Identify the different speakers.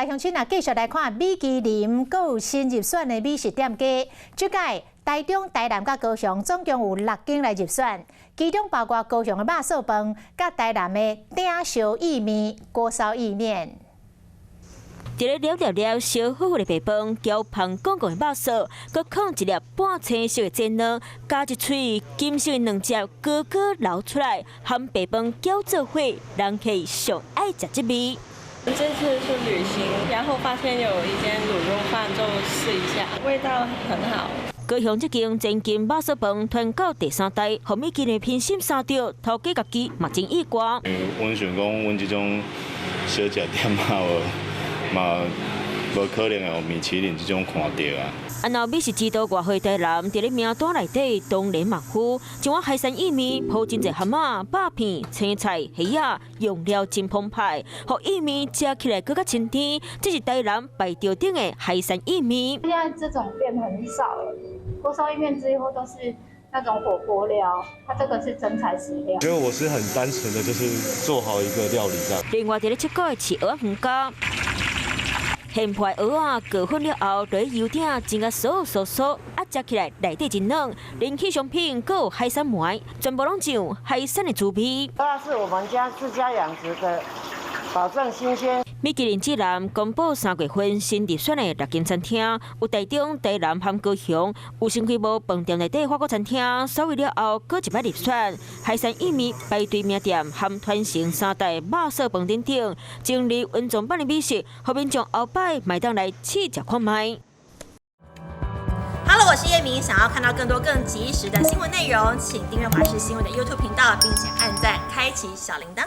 Speaker 1: 來鄉親啊，繼續來看米其林閣有新入選的美食店家。這屆台中、台南佮高雄總共有六間來入選，其中包括高雄的肉燥飯，佮台南的鼎燒意麵、鍋燒意麵。
Speaker 2: 佇咧了了了燒好好的白飯，澆芳廣廣的肉燥，閣囥一粒半青色的煎卵，咬一喙金色的卵汁高高流出來，含白飯攪做伙，人客上愛食這味。
Speaker 3: 這次去旅行，然後發現有一間滷肉飯，就試一下，味道很好。
Speaker 2: 高雄這間千金肉燥飯傳到第三代，予米其林評審相著，頭家家己嘛真意外。
Speaker 4: 阮想講，阮這種小食店嘛有嘛無可能會予米其林這種看著啊。
Speaker 2: 按照美食之都外號台南，佇咧名單內底當然嘛有，一碗海山意麵鋪真濟蚶仔、肉片、青菜、蝦仔，用料真澎湃，予意麵食起來閣較清甜。這是台南排著頂的海山意麵。
Speaker 5: 現在這種店很少了，鍋燒意麵幾乎都是那種火鍋料，它這個是真材實料。
Speaker 6: 覺得我是很單純的，就是做好一個料理這樣。
Speaker 2: 另外，佇咧七股的飼蚵仔園家。現破蚵仔過粉了後，佇油鼎煎甲酥酥酥，啊，食起來內底真軟。人氣商品閣有海產糜，全部攏上海產的滋味。
Speaker 7: 蚵仔是我們家自家養殖的，保證新鮮。
Speaker 2: 米其林指南公布3月份新入選的六間餐廳，有台中、台南和高雄，有新規模飯店內底法國餐廳，掃位了後，閣一擺入選。海山意麵排隊名店含傳承三代肉燥飯等等，整理隱藏版的美食，予民眾後擺嘛會當來試食看覓。
Speaker 8: Hello，我是葉明，想要看到更多更及時的新聞內容，請訂閱華視新聞的 YouTube 頻道，並且按讚，開啟小鈴鐺。